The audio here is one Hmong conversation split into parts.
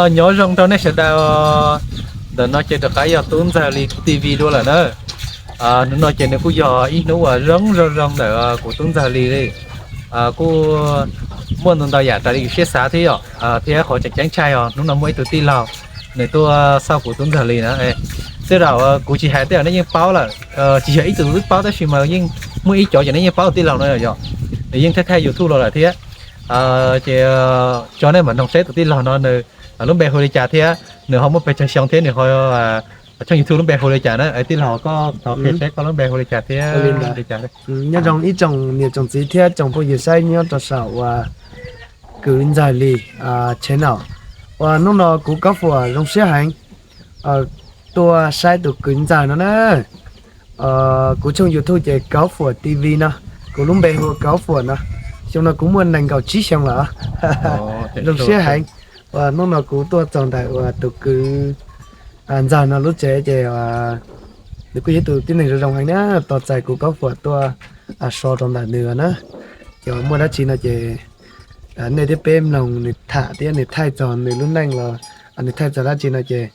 Nyob zoo rau nej sawv daws. Ntawm no ces rov qab yog Tub Ntxawg Lis T V dua lawm na. Hnub no ces nws kuj yog ib hnub uas zoo zoo zoo ntawm kuv Tub Ntxawg Lis li. Kuj muaj ntau ntau yam raws li siab xav thiab yom, thiab qhov tseem ceeb tshaj os, hnub no muaj ib tug tij laug nws tuaj xauj kuv Tub Ntxawg Lis na. Tej zaum kuv tsis hais tej zaum nej yeej paub lawm, tsis yog ib tug twb paub tab sis mas yeej muaj ib cov ces nej yeej paub tus tij laug no yom, nws yeej thaij thaij YouTube los lawm thiab. Ces tso nej mam noog seb tus tij laug no nws lub npe hu li cas thiab nws ho muaj pes tsawg xyoo thiab nws ho tshooj YouTube lub npe hu li cas na. Tij laug, koj thov qhia seb koj lub npe hu li cas thiab li cas? Nyob zoo ib tsoom niam tsoom txiv thiab tsoom phooj ywg saib nyob rau saum uas Kwv Ntxawg Lis channel. Uas hnub no kuv Kaub Fuam zoo siab heev tuaj saib tus kwv ntxawg no na. Kuv tshooj YouTube ces Kaub Fuam T V no, kuv lub npe hu ua Kaub Fuam no. Xyoo no kuv muaj nees nkaum tsib xyoo lawm. Zoo siab heev uas hnub no kuv tuaj txog ntawm uas tus kwv ntxawg no lub tsev ces nws kuj yog ib tug tib neeg zoo zoo heev na, tos txais kuv Kaub Fuam tuaj so rau ntawm nws na. Ces muaj dab tsi no ces nej thiab peb mloog nws tham thiab nws thaij txog nws lub neej los nws thaij txog dab tsi no ces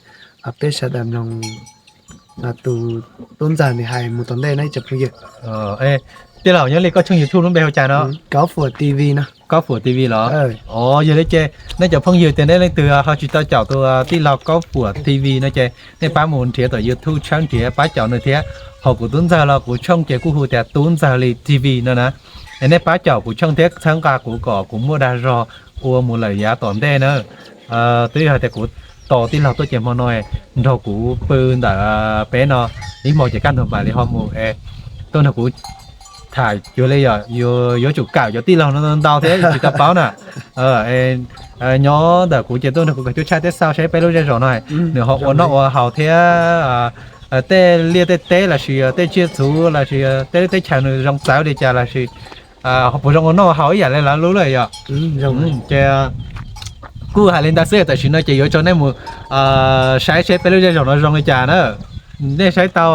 peb sawv daws mloog tus tub ntxawg nws hais mus tom ntej na ib tsoom phooj ywg. Tij laug, nyob li koj tshooj YouTube lub npe hu cas no? Kaub Fuam T V no. Kaub Fuam T V los? Os, yog li ces nej cov phooj ywg tias nej leej twg ho tsis tau caum tus tij laug Kaub Fuam T V no ces nej pab mus nrhiav tom YouTube tshawb nrhiav pab caum nws thiab. Hos kuv tub ntxawg los kuv tshooj ces kuj hu tias Tub Ntxawg Lis T V no na. Es nej pab caum kuv tshooj thiab txhawb nqa kuv kom kuv muaj dag zog ua mus lawm yav tom ntej na. Twb yog hais tias kuv tos tij laug tuaj ces hmo no nrog kuv pw ntawm peb no ib hmo ces kaj ntug mam li ho mus es tuaj nrog kuv tham cuag li yog yuav tsum kawm cov tij laug no ntau thiab tsis tau paub na. Nyob ntawm kuv ces tuaj nrog kuv kawm cuab tshaj teb xauj saib peb lub zej zos no nws ho ua noj ua haus thiab tej liaj tej teb lossis tej tsiaj txhu lossis tej lub teb chaws nws zoo txawv li cas lossis ho puas zoo ua noj ua haus ib yam li lawv lub lawm yom. Ces kuj hais li ntawd xwb, tam sim no ces yuav tso nej mus saib saib peb lub zej zos no zoo li cas na. Nej saib tau.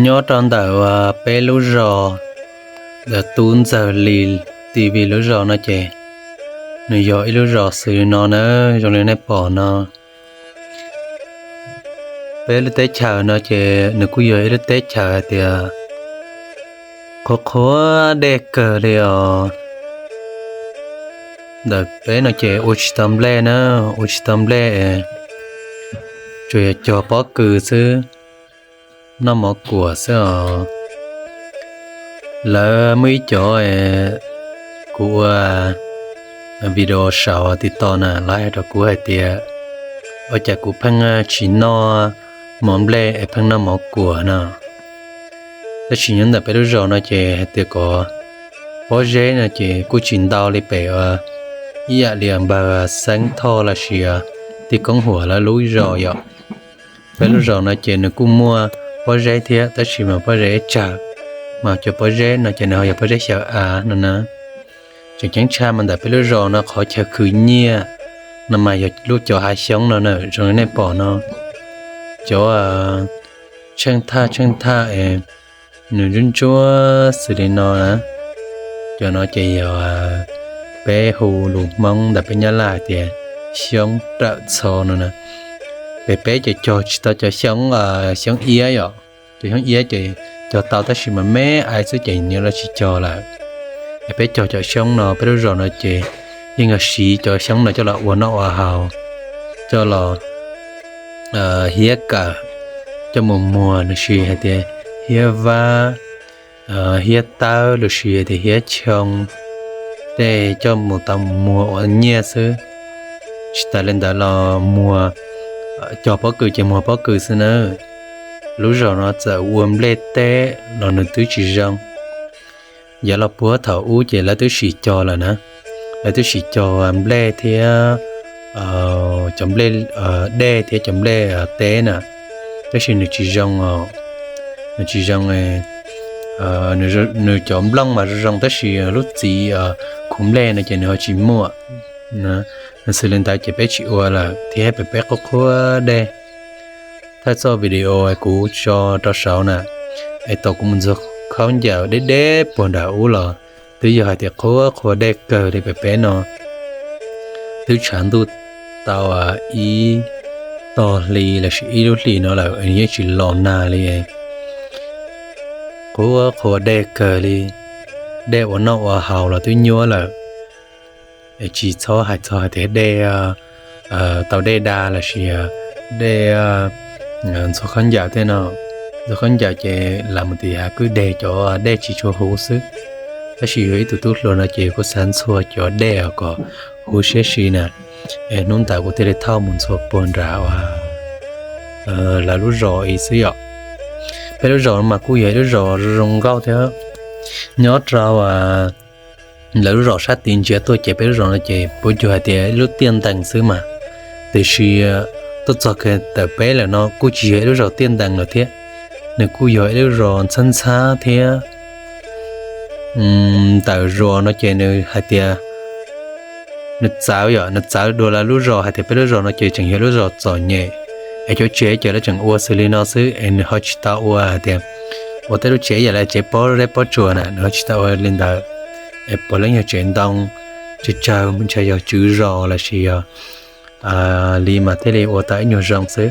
Nyob rau ntawm peb lub zos, Tub Ntxawg Lis T V lub zos no ces nws yog ib lub zos xws li no na, zoo li nej pom no. Peb lub teb chaws no ces nws kuj yog ib lub teb chaws hais tias qhuav qhuav dej kawg li os. Ntawm peb no ces ua tsis tau nplej na, ua tsis tau nplej, tsuas yog cog pob kws xwb, noj mov kuam xwb os. Lawv muaj ib cov kuv ua video saum TikTok na, lawv hais rau kuv hais tias ua cas kuv pheej tsis noj mov nplej es pheej noj mov kuam no. Tab sis nyob ntawm peb lub zos no ces hais tias kom pob zeb no ces kuj tsis ntau li pem ua ib yam li npawg Xeeb Thoj lossis Tij Koob Huam lawv lub zos yom. Peb lub zos no ces nws kuj muaj pob zeb thiab tab sis mas pob zeb tsawg, mas cov pob zeb no ces nws ho yog pob zeb xyaw av no na. Tseem ceeb tshaj mas ntawm peb lub zos no qhov chaw khwv nyiaj no mas yog lub cov hav xyoob no na, zoo li nej pom no. Cov tsheej thaj tsheej thaj es nws ntsuab ntsuab xws li no na. Cov no ces yog peb hu lus Hmoob ntawm peb Nyab Laj hais tias xyoob rawm txho no na. Pem peb ces cog tsis tau cov xyoob, xyoob iab yom. Cov xyoob iab ces cog tau tab sis mas me ais xwb ces nws los tsis cog lawm. Es peb cog cov xyoob no, peb lub zos no ces yeej yog siv cov xyoob no coj los ua noj ua haus, coj los hiab kawm, coj mus muag lossis hais tias hiab vab, hiab tawb lossis hais tias hiab choo, tej coj mus tau mus muag ua nyiaj xwb. Tsis tas li ntawd los muag, cog pob kws ces muag pob kws xwb na. Lub zos no txawm ua nplej teb los nws twb tsis zoo. Yav los puag thaum ub ces lawv twb sim cog lawm na, lawv twb sim cog nplej thiab cov nplej dej thiab cov nplej teb na, tab sis nws tsis zoo os, nws tsis zoo. Nws cov nplooj mas zoo zoo tab sis lub txiv khuv nplej no ces nws ho tsis muaj. Nws xws li ntawd ces peb tsis ua lawm thiab pem peb qhuav qhuav dej. Thawj txoj video kuv tso rau saud na, es tau kuv mus ntxuag khaub ncaws deb deb puag nram ub los Twb yog hais tias qhuav qhuav dej kawg li pem peb no, twb tshav ntuj tau ib tog hli lossis ib lub hlis no lawm yeej tsis los nag li. Qhuav qhuav dej kawg li, dej ua noj ua haus los twb nyuaj lawm. Tsis txhob hais txog hais tias dej tau dej da lossis dej ntxhua khaub ncaws tej no. Ntxhua khaub ncaws ces lam mus tim hav kwj deg cov dej tsis tshua huv xwb, tab sis yog ib tug tub hluas no ces kuj xav ntxhua cov dej kom huv siab si na. Hnub ntawd kuv thiaj li thauj mus ntxhua puag nram lawv lub zos ib xwb yom. Peb lub zos no mas kuj yog ib lub zos zoo nkauj thiab. Nyob rau lawv lub zos sab tid ntsia tuaj ces peb lub zos no ces puas cuag hais tias ib lub tiaj ntees xwb mas, tiam sis tuaj txog kiag ntawm peb lawm no kuj tsis yog ib lub zos tiaj ntees lawm thiab, nws kuj yog ib lub zos ntxhab ntxhab thiab. Ntawm zos no ces nws hais tias nws txawv yom, nws txawv dua lawv lub zos hais tias peb lub zos no ces tseem yog lub zos txom nyem, es cov tsev ces lawv tseem ua xws li no xwb es nws ho tsis tau ua hais tias ua tej lub tsev yam li tsev pob zeb pob tsuas na, nws ho tsis tau ua li ntawd. Es puav leej yog tsev ntoo tsawg tsawg, ntshai yog tswv zos lossis yog li mas thiaj li ua tau ib nyuag zoo xwb.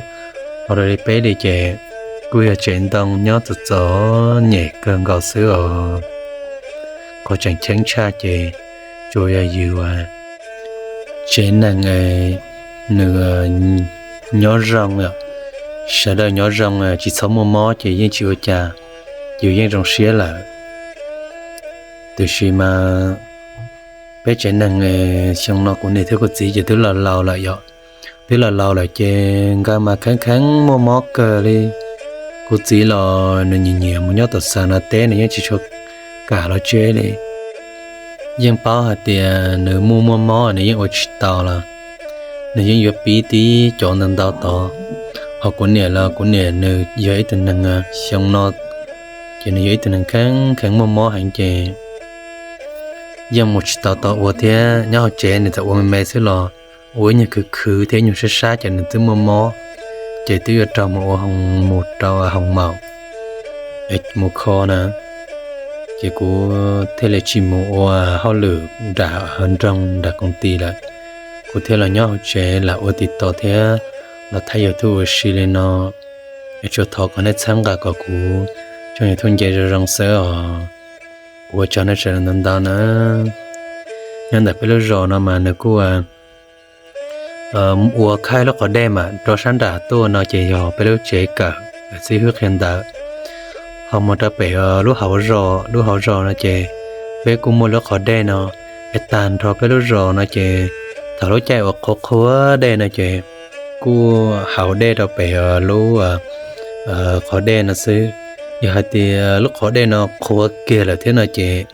Ho raws li peb li ces kuj yog tsev ntoo nyob txom txom nyem kawg nkaus xwb os. Qhov tseem ceeb tshaj ces tsuas yog yus tsev neeg nws nyob zoo, sawv daws nyob zoo tsis txhob muaj mob ces yeej tsis ua cas, yus yeej zoo siab lawm. Tiam sis mas peb tsev neeg xyoo no kuv niam thiab kuv txiv ces twb laus laus lawm yom. Twb laus laus lawm ces nkawd mas kheev kheev muaj mob kawg li. Kuv txiv los nws nyiam nyiam mus nyob tom xav no teb, nws yeej tsis tshua kam los tsev li. Yeej paub hais tias nws muaj muaj mob nws yeej ua tsis tau los, nws yeej yuav pib tib cov ntau ntau tod. Ho kuv niam los kuv niam nws yog ib tug neeg xyoo no ces nws yog ib tug neeg kheev kheev muaj mob heev ces yeej mus tsis tau tod ua thiab. Nyob hauv tsev nws txawm ua me me xwb los ua ib nyuag khwv khwv thiab ib nyuag sab sab ces nws twb muaj mob, ces twb yuav raug mus ua, mus rau hoo maum mus kho na. Ces kuv thiaj li tsis mus ua hauj lwm nram hav nroog nram koom ti lawm. Kuv thiaj los nyob hauv tsev lam ua TikTok thiab los thaij YouTube ua si li no. Es tsuas thov kom nej txhawb nqa kom kuv tsoom YouTube nce zoo zoo xwb os. Kuv ua tsaug nej sawv daws ntau ntau na. Nyob ntawm peb lub zos no mas nws kuj ua khaib lub qhov dej mas rau sab nram tuaj no ces yog peb lub tsev kawm txib hwb qhia ntawv. Ho mus rau pem lub hauv zos, lub hauv zos no ces peb kuj muaj lub qhov dej no, es tag nrho peb lub zos no ces thaum lub caij uas qhuav qhuav dej no ces kuj haus dej rau pem lub qhov dej no xwb. Yog hais tias lub qhov dej no qhuav kiag lawm thiab no ces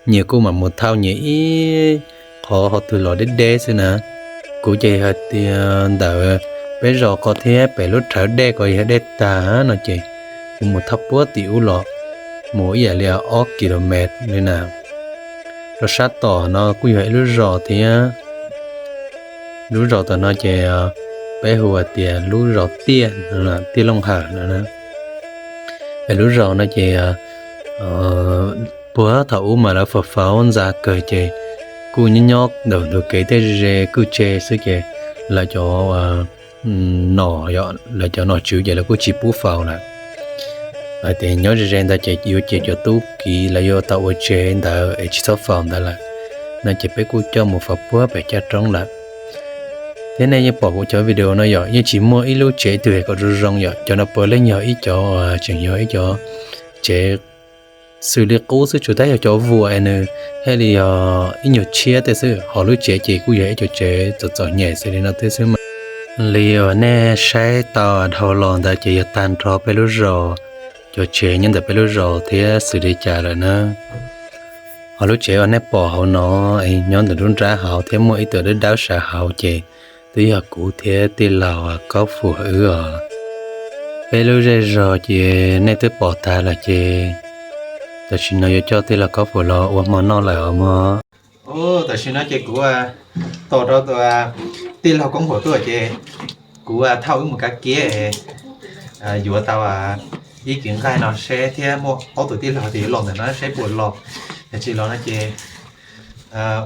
nyias kuj mam mus thauj nyias ib qhov ho twg los deb deb xwb na. Kuv ces yog hais tias ntawm peb zos ko thiab pem lub rhawv dej ko yog dej tag no ces kuv mus thauj puag tim ub los mus ib yam li ob kilomev li na. Rau sab tom no kuj yog ib lub zos thiab. Lub zos tom no ces peb hu hais tias lub zos Tiaj, Tiaj Looj Hawm no. Es lub zos no ces puag thaum ub mas lawv faus faus ntxa kawg ces kuj nyob nyob ntawm ntug kev tej ze kwj tse xwb ces lawv cov nom, lawv cov nom tswv ces lawv kuj tsis pub faus lawm. Hais tias nyob ze ze ntawd ces yuav cia cov tub ki lawv yuav tau ua tsev ntawd es tsis txhob faus ntawd lawm no ces peb kuj coj mus faus puag pem caj roob lawm. Thiab nej yeej pom kuv cov video no yom, yeej tsis muaj ib lub tsev twg kom zoo zoo yom, cov no puav leej yog ib cov tseem yog ib cov tsev xws li qub xwb, tsuas tab yog cov vuas es nws thiaj li yog ib nyuag tshiab tej xwb, ho lub tsev ces kuj yog ib cov tsev txom txom nyem xws li no thiab xwb mas. Li uas nej saib tau dhau los ntawd ces yog tag nrho peb lub zos, cov tsev nyob ntawm peb lub zos thiab xws li cas lawm na. Ho lub tsev uas nej pom hauv no nyob ntawm lub nrab hauv thiab muaj ib tug dawb dawb sav hauv ces twb yog kuv thiab tij laug Kaub Fuam wb os. Peb lub zej zog ces nej twb pom tag lawm ces tam sim no yuav coj tij laug Kaub Fuam los ua hmo noj lawm os mog. Tam sim no ces kuv tos rau tij laug Koob Huam tuaj ces kuv thauj wb mus kav kiab yuav tau ib kiv nqaij no seb thiab muaj ob tug tij laug tias yuav los ntawm no seb puas los. Tsis los no ces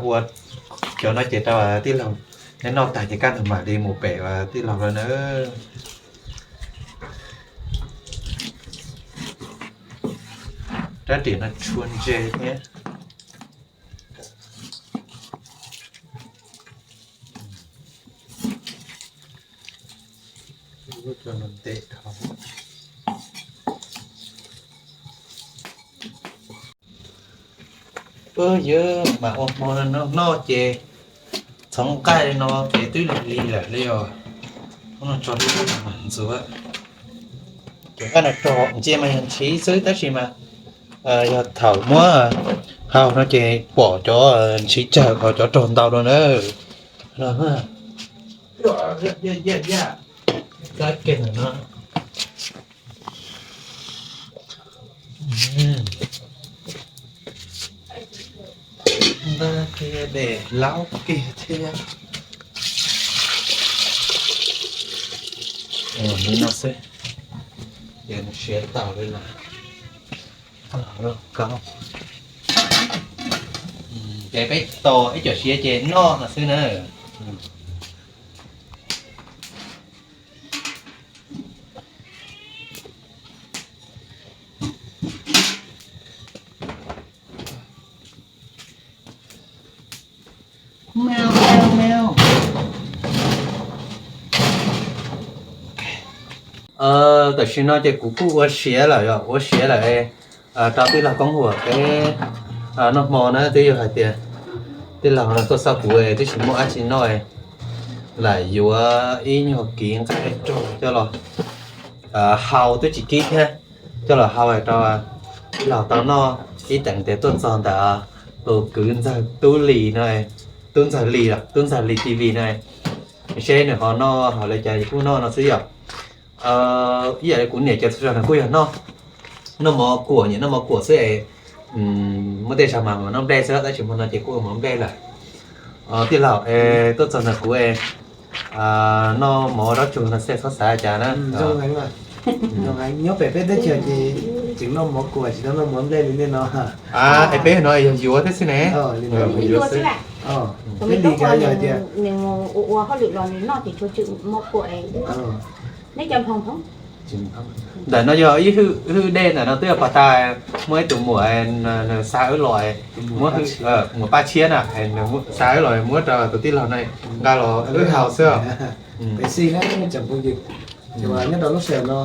ua cov no ces rau tij laug, neb noj tag ces kaj ntug mam li mus pem tij laug lawm na. Rab riam no tshua ntse thiab. Pab yawg mas ua hmo no noj ces txhoov nqaij li no ces twb lig lig lawm li os. Hnub no tso ib lub ntxuav. Cov nqaij no rog ntsia mas yog ntshiv xwb tab sis mas yog thaum muab hau no ces pom cov ntshiv tsawg, cov rog ntau dua na. Ntag kiag, dej laub kiag thiab. Li no xwb, ces siav tau li lawm. Ces peb tos ib co siav ces noj no xwb na. Tam sim no ces kuv kuj ua siav lawm, ua siav lawm. Rau tij laug Koob Huam peb noj hmo na, twb yog hais tias tij laug no tuaj xauj kuv twb tsis muaj dab tsi noj, lam yuav ib nyuag kiv nqaij rog coj los hau twb tsis kib thiab, coj los hau rau tij laug tau noj. Ib teem tias tuaj txog ntawm tus kwv ntxawg Tub Lis no, Tub Ntxawg Lis, Tub Ntxawg Lis T V no, seb nws ho noj hauv li cas kuj noj no xwb yom. Ib yam li kuv niam cov txhua zaus nws kuj yog noj, noj mov kuam, nyiam noj mov kuam xwb es muaj tej zaus mas noj nplej xwb tab sis hmo no ces kuj ua mov nplej lawm. Tij laug, tuaj txog ntawm kuv noj mov zaub tsuag no xwb txhob xav cas na. Nyob pem peb teb chaws ces tseem noj mov kuam tsis tau noj mov nplej li nej no. Es peb no yog yuav thiab xwb ne. Peb li kav yog tias nws ua hauj lwm los nws noj ces tsuas tswm mov kuam. Ntawm no yog ib hwj dej, ntawm no twb yog pas tas muaj ib tug muam, nws xa wb los, muam Paj Tshiab na, xa wb los muab rau tus tij laug no nqa los wb haus xwb. Pem xij na tsoom phooj ywg, ces nyob rau lub sij hawm no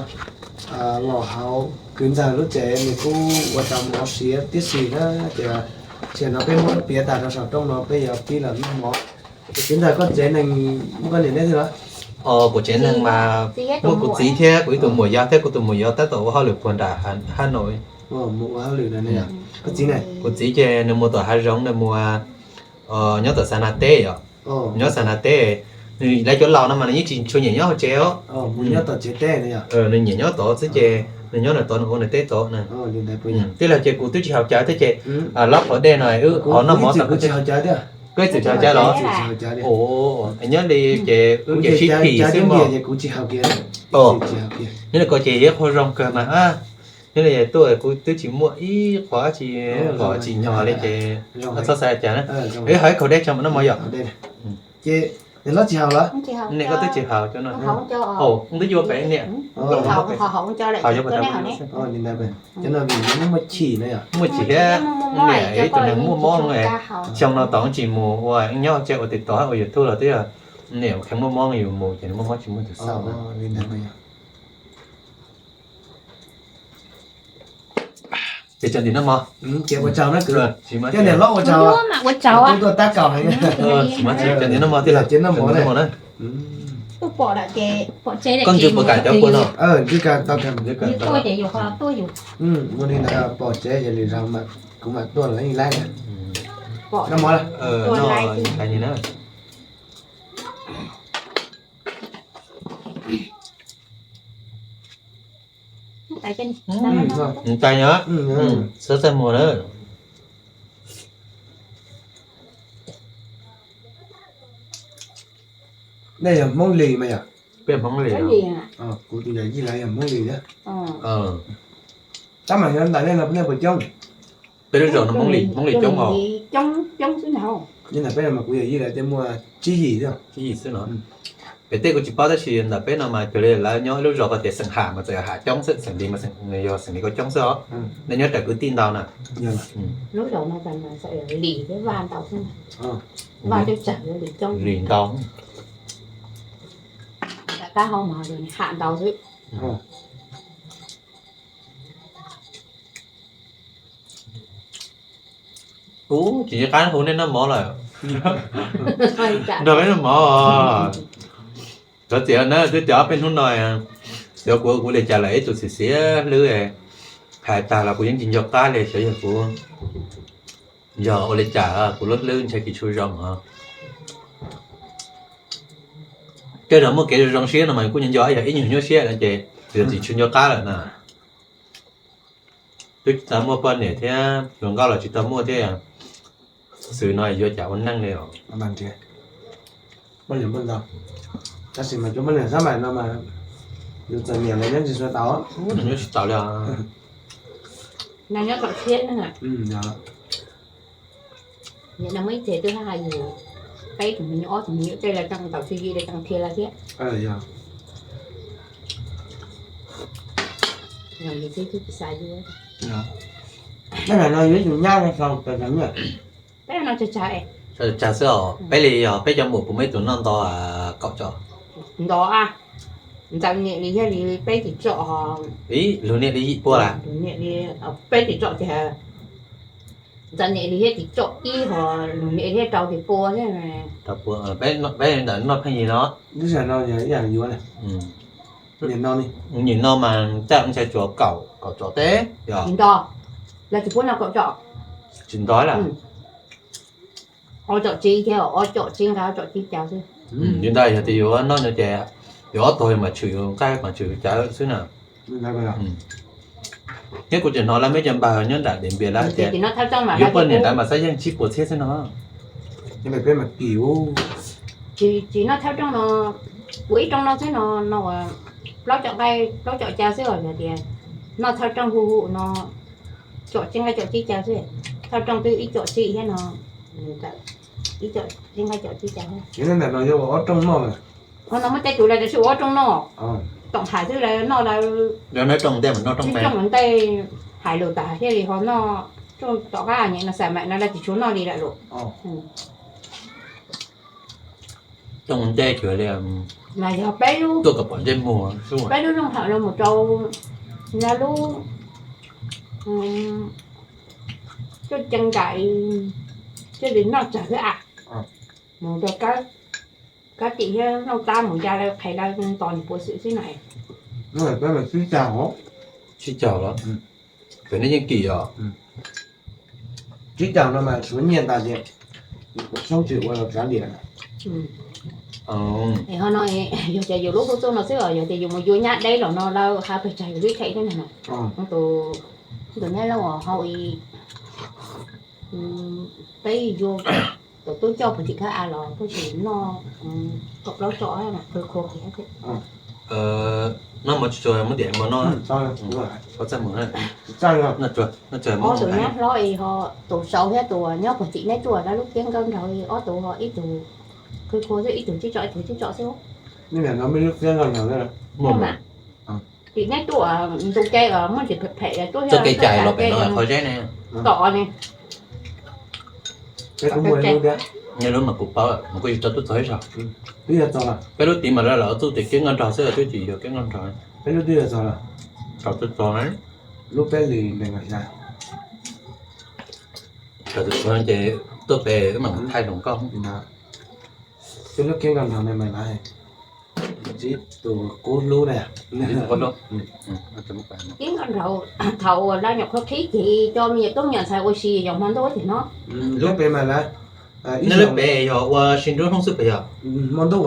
los hauv kwv ntxawg lub tsev nws kuj ua tau mov siav tib si na, ces sij hawm no peb muab piav tas rau saum rooj no peb yuav pib los noj mov. Kwv ntxawg koj tsev neeg muaj koj niam neb thiab los? Kuv tsev neeg mas muaj kuv txiv thiab kuv ib tug muam yau thiab kuv tus muam yau tab tom ua hauj lwm puag nram Hab Nau. Mus ua hauj lwm na. Koj txiv ne? Kuv txiv ces nws mus tom hav zoov, nws mus nyob tom Xav Nas teb os. Nyob Xav Nas teb, nws lawv cov laus no mas nws yeej tsis tshua nyiam nyob hauv tsev os. Nws nyiam nyob tod xwb ces nws nyob nws tod, nws ua nws teb tod na. Tij laug ces kuv twb tsis haus cawv thiab ces lab qhov dej no wb ho noj mov tau. Koj ib txwm tsis haus cawv los? Nyob li ces wb ces sib phim xwb mog. Nyob li ko ces yog qhua zoo kawg mas. Nyob li tuaj kuv twb tsis muaj ib qho dab tsi los tsim nyog li ces txhob xav cas na. Wb haus ib khoom dej tso mam noj mov yom. Niam koj twb tsis haus cov no. Twb yuav pem niam. Haus cov no, muaj chim thiab niam ib tug neeg muaj mob, xyoo no tod tsis mus ua nyob tsev ua TikTok ua YouTube los twb yog niam kheev muaj mob yus mus ces nws muaj mob tsis muaj tus xauj. Ces tso ntim noj mov. Ua tsaug na kwv. Coj niam hlob ua tsaug. Ua tsaug. Tuaj tab kaum heev. Tso ntim noj mov tij laug, ces noj mov na. Koj ntswg puas kam cov kua no? Ntswg kam tau kawg. Ua li ntawd pom tsev ces lwm zaus kuv mam tuaj los ib laib na. Noj mov na. Tais nyob, xwb txaj muag na. Nej yog Hmoob Lis mas yom? Peb Hmoob Lis. Kuv tus yawm yij lawv yog Hmoob Lis thiab. Tab mas yog ntawm nej no nej puas coob? Peb lub zos no Hmoob Lis, Hmoob Lis coob os. Coob xwb ntag. Nyob ntawm peb no mas kuv yawm yij lawv tej muaj tsib yim xwb. Tsib yim xwb no. Pem tej kuv tsis paub tab sis ntawm peb no mas cuag li lawv nyob ib lub zos ko tias xeem Ham mas txawm yog Ham coob xwb, xeem Lis mas yog xeem Lis ko coob xwb os. Nej nyob raws kwv tij ntau na. Lub zos no lis thiab vaj ntau xwb. Vaj twb tsawg, lis coob. Lis ntau. Qab hau mas Ham ntau xwb. Ub, tsis nco qab hu nej noj mov lawm. Nrog peb noj mov. Cov txiv na, twb cov peb hnub no, xyov kuv ua li cas lawm, ib tug xiv xiav hlwb, hais tag los kuv yeej tsis nco qab li, xyov yog kuv yog ua li cas kuv lub hlwb ntshai tsis tshua zoo os. Tej zaum muaj kev zoo zoo siab no mas kuj nco nco, yog ib nyuag nyuaj siab no ces tsis tshua nco qab lawm na. Twb tsis tau muaj poj niam thiab, hluas nkauj los tsis tau muaj thiab, xwb no yuav cas ua neej li os. Poj niam muaj ntau, tab sis mas cov poj niam sab maim no mas yus txom nyem los nyob tsis tau tau. Nyob tsis tau li. Nyob tom thiab. Nim no muaj ib txhia twb hais yus peb tus me nyuam, ob tus me nyuam tej lawv tseem ntaus tswv yim lawv tseem qhia lawv thiab. Yus twb tsis xav yuav. Peb no yuav ib tug nyab no so pes tsawg niam? Peb no tsawg tsawg. Tsawg tsawg xwb os. Peb li yog peb cov muam puas muaj ib tug noj nto kaum tsom? Nto a. Ntxawm niam li yog li peb tim tsom. Ib lug niam li yim pua las? Peb tim tsom tiag. Ntxawm niam li thiab tim tsom ib ho, lug niam thiab rau tim pua thiab. Peb ntawm noj pheej yig no. Lub sij hawm no yog ib yam yuav na. Nim no mas caj ntshai tsuas kaum, kaum tsom teb yog. Tsis nto, lawv tsis pub noj kaum tsom. Tsis nto lawm. Ob tsom tsib thiab, ob tsom tsib nqaij ob tsom tsib cav xwb. Li ntawd yog tias yus noj no ces yus ob tug mas tshwm yus nqaij mas tshwm yus cav xwb na. Thiab kuv tseem hnov lawv muaj cov npawg nyob nram Diam Npias lawv hais tias yuav poj niam ntawd mas xav yeej tsib puas txhiab xwb no. Tsis noj thawj rooj no, ua ib rooj no xwb no, no plaub caug nqaij plaub caug cav xwb os, yog tias noj thawj rooj hu hu no, caum tsib nqaij caum tsib cav xwb, thawj rooj twb ib caum tsib thiab no, ib caum tsib nqaij caum tsib cav. Ntawm no yog ua ob rooj noj. Qhov no muaj tej tus lawv tsis ua ob rooj noj, toom hais xwb lawv noj lawv rooj ntej, hais lus tas thiaj li ho noj rooj tom qab nyem no xav mam no lawv tsis tshua noj li lawm los. Rooj ntej cuag li mas yog peb lub, tuaj kom pom ntsej muag, peb lub rooj hawm los mus rau lub, tuaj ceeb nram, thiaj li noj tsawg xwb a. Mus rau kab tim thiab Looj Tab mus ya lawv qhev lawv tos nws puav xwm xwb na. Peb mas tsib caug, tsib caug los, pem nej yeej kim os. Tsib caug no mas suav nyiaj tas tias kuv tshoob tsis ua los kav liam. Es ho no, yog tias yus lub kub txuj no xwb os, yog tias yus mus yuav nyab deb los no lawv hab pes tsawg yus lub them thiab na. Tus nyab Looj hau i, peb yuav tus tub coj puag tim khab av los puag tim noj kaum plaub tsom, qhua qhua kiag. Noj mov tsis tsuag muab diam mov noj. Ob tug nyab hlob ho tus saud thiab tus nyob puag tim neb tuaj lawv lub kiab nkawj nraug, ob tug ho ib tug qhua qhua xwb, ib tug tsib tsom ib tug tsib tsom xwb. Tim neb tuaj ntu ke muaj ntsis phem phem tuaj txoj kev cai los pem no qhov zeb ne, tom ne. Nyob lub mas kuv paub mas kuv tsis tau tuaj txog ib zaug. Peb lub tid mas lawv los txuj tias kiab nkoj nrog xwb, twb tsis yog kiab nkoj nrog. Peb lub twb yog txog lawm. Tau tuaj txog na. Lub peb li nees nkaum xya. Tau tuaj txog ces tuaj pem wb mam thaij hluas nkauj. Peb lub kiab nkoj nrog ne mas lawv tsis tus qub hlub na. Kiab nkoj nrog thaum uas lawv nyuam qhuav qhib ces cov me nyuam tub me nyuam ntxhais ua si yog hmo ntuj ces no. Lub pem mas lawv, nej lub pem yog ua si nruab hnub xwb pem yog hmo ntuj.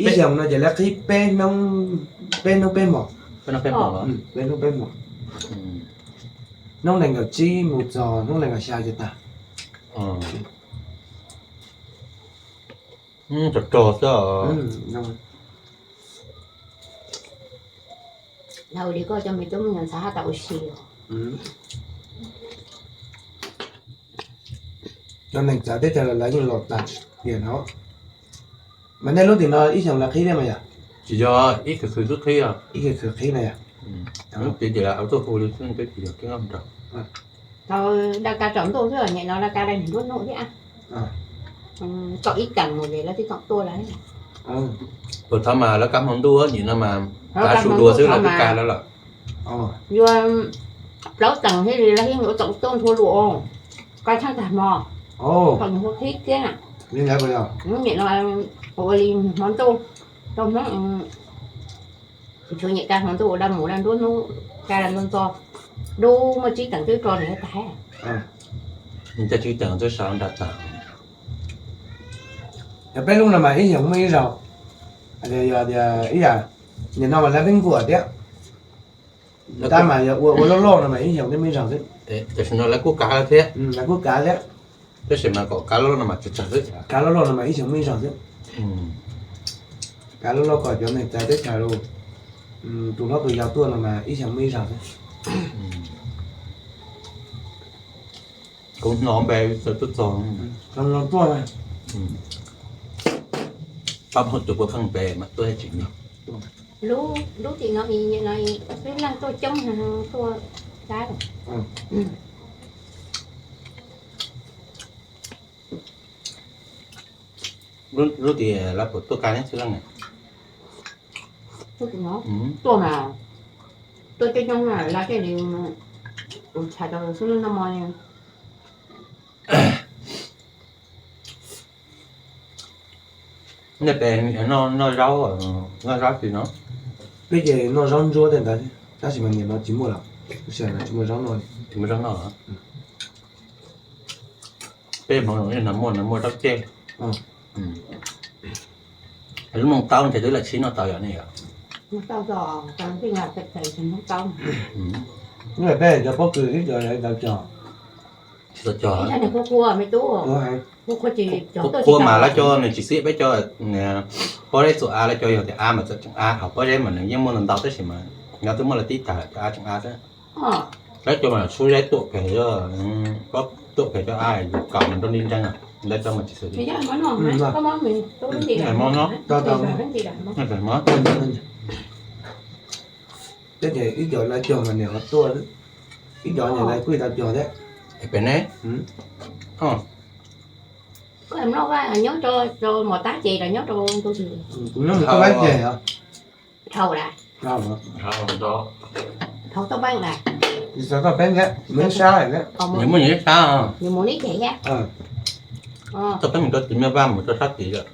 Ib xyoos no ces lawv qhib peb hnub, peb hnub peb hmos. Peb hnub peb hmos los? Peb hnub peb hmos. Hnub nees nkaum tsib mus txog hnub nees nkaum xya ces tag. Rog rog xwb os. Ua li koj cov me tub me nyuam ntxhais haj tau ua si os. Cov neeg txawv teb chaws los lawv yeej los tas tiag no. Mas nej lub tim no ib xyoos lawv qhib thiab mas yog? Tsis yog, ib khwv khwv xwb qhib os. Ib khwv khwv qhib na yog? Lub tim ces lawv tuaj hu li xwb, twb tsis yog keeb nraug. Thaum da ka tsaus ntuj xwb, nyem no da ka da nruab hnub thiab. Tau ib teem mus ces lawv twb tau tuaj lawm. Puas thov mas lawv ka hmo ntuj nyem no mas kav su dua xwb lawv twb ka lawm lawm. Yuav plaub teem thiaj li lawv thiaj yuav tau tuaj nthua lus. Ka tshaj tag hmo, thaum nws hu qhib thiab. Nyem no ua li hmo ntuj, tau Hmoob tshuav nyem ka hmo ntuj ua da mus da nruab hnub, ka da ntxo ntxo, dub muaj tsib teem twb tso nws tag. Nws cov tsib teem twb sawv nra tag. Yog peb lub no mas ib xyoos muaj ib zaug. Yog tias ib yam, nim no mas lawv peb nkuaj thiab. Tab mas yog ua ua loj loj no mas ib xyoos twb muaj ib zaug xwb. Tam sim no lawv kuj kav lawm thiab. Lawv kuj kav thiab. Tab sis mas kom kav loj loj no mas tsawg tsawg xwb. Kav loj loj no mas ib xyoos muaj ib zaug xwb. Kav loj loj kom cov neeg txawv teb chaws los, tus hlob tus yau tuaj no mas ib xyoos muaj ib zaug xwb. Kuv hnov npe txawv tuaj txog. Pab phooj ywg puav pheej npe mas tuaj tsis nyob. Lub tim no, lub neej tuaj coob tuaj sab. Lub tim lawv puas tuaj ka neb txhia leej? Tuaj mas, tuaj coob coob lawv thiaj li ua tshais rau xwb noj mov. Nej pem noj zaub, noj zaub tsis no? Peb ces noj zaub ntsuab tej ntawd, tab sis mas nim no tsis muaj lawm, tsis muaj zaub noj. Tsis muaj zaub noj. Peb hmoov zoo no muaj, no muaj zaub ceg. Lub moos taub ntshe twb lam sib noj tau yom ne yom. Peb cov pob kws ib co tau cog. Tsis tau cog. Qhuav mas lawv cov nws tsis xiab peb cov pob zeb txuas av, lawv cov yog tias av mas txawm tseem av, hauv pob zeb mas nws yeej muaj ntau ntau tab sis mas nyob twb muaj lawv tib tag cov av tseem av xwb. Lawv cov mas sub zeb tuam pem, pob tuam pem cov av yus kaus mas nrov nti nreeg, lawv cov mas tsis xwb. Peb ces ib co lawv cog mas niam qhuav tuaj, ib co niam lawv kuj tau cog thiab. Pem ne? Nyob rau mos tab ces los nyob rau ntug twg? Kuv nyob mus toj peeb ces os. Dhau lawm. Dhau toj peeb lawm. Tsis tau toj peeb thiab, mus ib sab lawm. Nws muaj nws ib sab. Nws mus neb ces thiab. Toj peeb mus rau tim Maj Vaj mus rau sab tid lawm.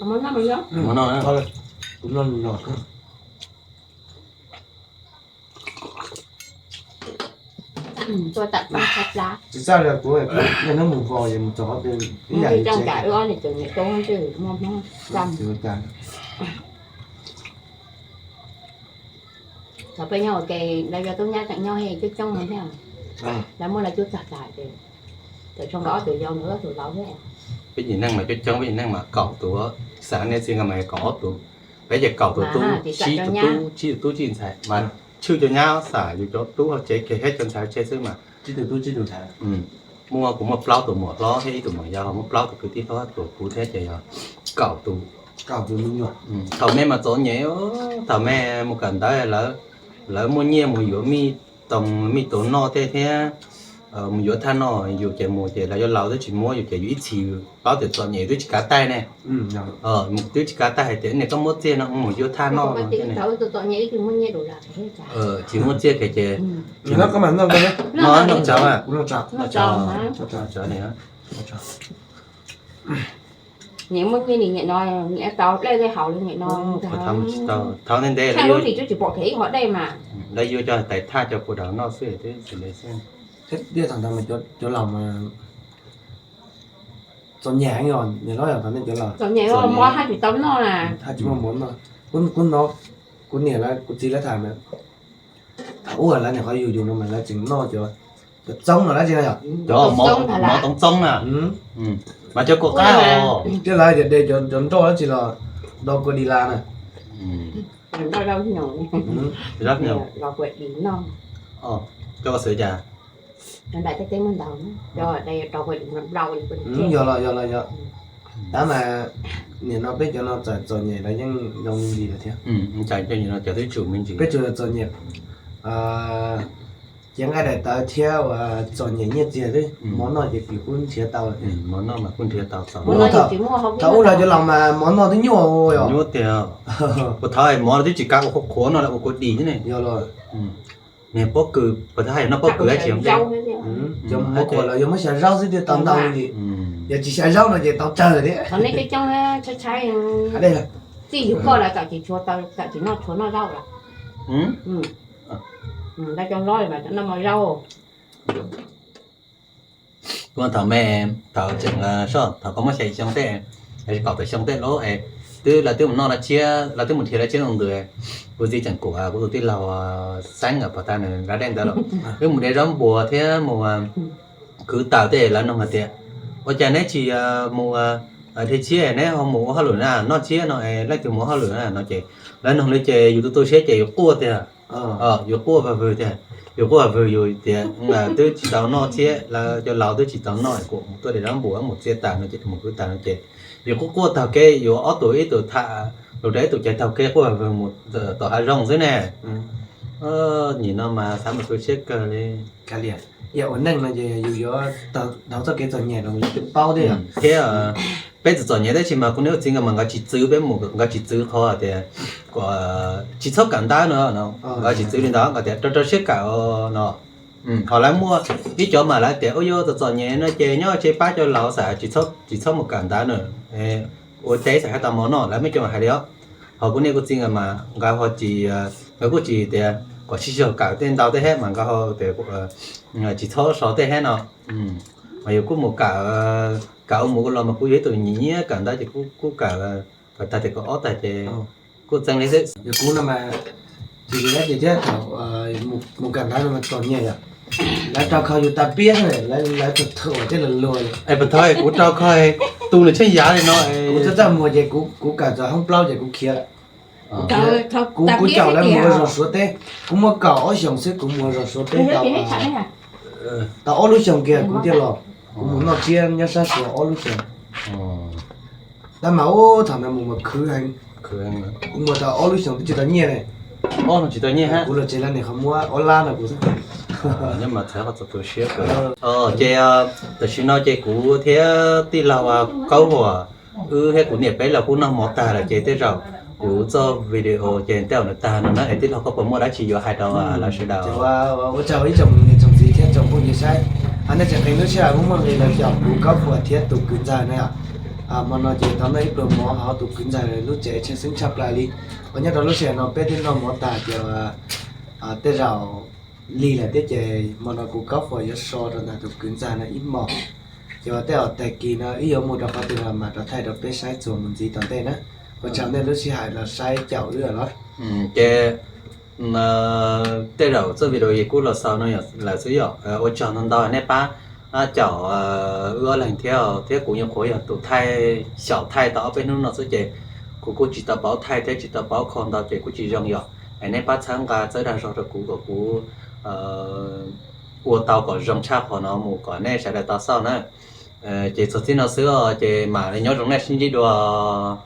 Mov no, mov no. Tsis txawj li kuv, kuv mus vos es mus txog qhov twg ib yam li tsev. Thaum peb nyob ua ke, lawv yog tub nyab tseem nyob coob coob no thiab. Lawv muab lawv cub txog tas ces txawm tsoo nkawd ob tug yau nkawd ob tug laus thiab. Peb yim neej mas coob coob, peb yim neej mas kaum tus, xav nej txiv nkawd mas kaum ob tus. Peb ces kaum tus tub, tsib tus tub, tsib tus tub tsib tus ntxhais mas tshwj cov nyab xav yus cov tub hauv tsev kiag thiab cov ntxhais hauv tsev xwb mas. Muaj, kuv muaj plaub tus muam hlob thiab ib tus muam yau, muaj plaub tus kwv tij hlob tuaj kuv thiab ces yog kaum tus. Thaum me mas txom nyem, thaum me mus kawm ntawv, lawv muaj nyiaj mus yuav mij toog mij tus noj tej thiab mus yuav thaj noj, yus ces mus ces lawv yuav laus twb tsis muab yus ces yus ib txhis paub tias txom nyem twb tsis kav taij ne. Twb tsis kav taij hais tias niam koj muab txiaj no mus yuav thaj noj no. Tsis muab txiaj ces noj tsav, noj tsav. Niam muaj nyiaj nim niam no, niam tau dej dej haus li niam no. Thaum ntev ntev lub ris twb tsis pom kiag ib hom dej mas. Lawv yuav cov tais thaj cov puas daus noj xwb twb xwb. Thiab thaum ntawd mas cov laus mas txom nyem heev os, niam hlob, yog thaum nej cov laus txom nyem, mov haj tsis tau noj na. Haj tsis muaj mov noj. Kuv, kuv hnov kuv niam lawv kuv txiv lawv tham na, thaum ub lawv niam qhov yus yus no mas lawv tseem noj cov Cov txoob no dab tsi no yom? Cov mov toov txoob na. Mas cov kua qab os. Thiab lawv tias de cov nroj dab tsi los do kua di las na. Coj xwv cas? Yog los yog los yog. Tab mas nim no peb cov no txom nyem los yeej zoo li lawm thiab. Cov twb tsum me ntsis, peb tsuas txom nyem cev nqaij daim tawv thiab uas txom nyem nyiaj txiag xwb. Mov noj ces kuj nrhiav tau lawm. Mov noj mas kuj nrhiav tau. Thaum ub los cov laus mas mov noj twb nyuaj os. Nyuaj tiag. Puas thov mov los twb tsis kav ua qhuav qhuav no lawm ua kua di xwb ne. Yog los niag pob kws, puas thov hais noj pob kws dab tsi? Cov mov qhuav los yog muab xyaw zaub xwb thiaj tau ntau li. Yog tsis xyaw zaub no ces tau tsawg thiab. Txij yus koj lawv txawm tsis tshuav, txawm tsis noj tshuav noj zaub lawm. Noj zaub. Kuv thaum me, thaum tseem soj thaum koj muab xya xyoo tej, kaum tawm xyoo tej lawm es, twb lawv twb mus noj lawv tshiab, lawv twb mus nrhiav lawv tshiab ntawd, kuv txiv tseem kuam kuv tus tij laug Xeeb pog tas nws lawv dej ntawd los, wb mus de zaub npuas thiab mus khwv taws tej, lawv nug hais tias, ua cas neb tsis mus nrhiav tshiab, neb ho mus ua hauj lwm na, noj tshiab no es leej twg mus ua hauj lwm na no ces lawv nug li ces yus tu tu siab ces yus quaj tiag. Yus quaj vag vwg tiag, yus quaj vag vwg yus tias twb tsis tau noj tshiab, lawv cov laus twb tsis tau noj, kuv mus tuaj de zaub npuas mus txiav tas no ces mus khwv tas no ces yus quaj quaj taug kev, yus ob tug ib tug tham lus rau ib tug ces taug kev quaj vag vwg mus tom hav zoov xwb ne. Nim no mas xav mus tu siab kawg li. Yog ua neej no ces yus yuav dhau txoj kev txom nyem los lawv twb paub thiab. Thiab peb txom txom nyem tab sis mas kuv niam kuv txiv nkawd mas nkawd tsis txwv peb mus, nkawd tsis txwv qhov tias tsis txhob kawm ntawv no, nkawd tsis txwv li ntawd, nkawd tias rau rau siab kawm no. Ho lawv muaj ib cov mas lawv tias ua yog txom txom nyem no ces nyob tsev pab cov laus xwb, tsis txhob mus kawm ntawv na, ua teb xwb thiaj tau mov noj, lawv muaj cov hais li os. Ho kuv niam kuv txiv nkawd mas nkawd ho tsis, nkawd kuj tsis tias kom sib zog kawm tej ntau tej thiab mas nkawd ho tias tsis txhob so tej thiab no. Mas yus kuj mus kawm, kawm ua mus ua los mas kuv yog ib tug nyiam nyiam kawm ntawv ces kuv kuj kawm, kawm tag tias kaum ob tag ces kuj txeeb li xwb. Yog kuv no mas tsis yog dab tsi thiab, thaum mus kawm ntawv no mas txom nyem yom. Lawv rau kho yus tas piab, lawv thwm thwm thiab luag luag. Es puas thov kuv rau kho tu nws tsheej yav li no, kuv txawj txawj muag ces kuv kawm txog hoob plaub ces kuv khiav lawm. Kuv, kuv caum lawv mus ua zos Suav teb, kuv muaj kaum ob xyoos xwb kuv mus ua zos Suav teb tau, tau ob lub xyoos kiag kuv thiaj los. Kuv mus noj tsiab nyob sab Suav ob lub xyoos. Tab mas ub thaum ntawd mus mas khwv heev. Kuv mus tau ob lub xyoos twb tsis tau nyiaj ne. Tsis tau nyiaj, kuv los tsev lawv nim qhov muab ob lab rau kuv xwb. Nyob mas txhais qhov txog tu siab kawg. Ces tam sim no ces kuv thiab tij laug Kaub Huam, wb thiab kuv niam peb los kuj noj mov tag lawm ces tej zaum kuv txoj video ces tej zaum nws tag no na, es tij laug koj puas muaj dab tsi yuav hais rau lawv sawv daws? Ua tsaug ib tsoom niam tsoom txiv thiab tsoom phooj ywg saib, nej tseem qee lub sij hawm muaj muaj nqis los caum kuv Kaub Huam thiab tus kwv ntxawg na yom. Hmo no ces tau noj ib pluag mov hauv tus kwv ntxawg lub tsev tsheej xeeb tshaj plaws li. Uas nyob rau lub sij hawm no peb twb noj mov tag ces tej zaum lig lawm thiab ces hmo no kuv Kaub Huam yuav so rau ntawm tus kwv ntxawg no ib hmos. Ces uas tej zaum tag kis no wb yuav mus rau qhov twg los mam rov thaij rau peb saib txuas mus ntxiv tom ntej na. Ua tsaug nej lub sij hawm los saib caum wb los. Ces tej zaum txoj video es kuj los xaus no lawm xwb yom. Ua tsaug ntau ntau nej pab caum wb ob leeg thiab, thiab kuv nyuam qhuav yog tus thaij, xyaum thaij tau ob peb hnub no xwb ces kuv kuj tsis tau paub thaij thiab tsis tau paub kho ntau ces kuj tsis zoo yom. Es nej pab txhawb nqa txhawb dag zog rau kuv kom kuv ua tau kom zoo tshaj qhov no mus kom nej sawv daws tau xauj na. Ces txog txij no xwb os, ces mam li nyob zoo nej sib ntsib dua.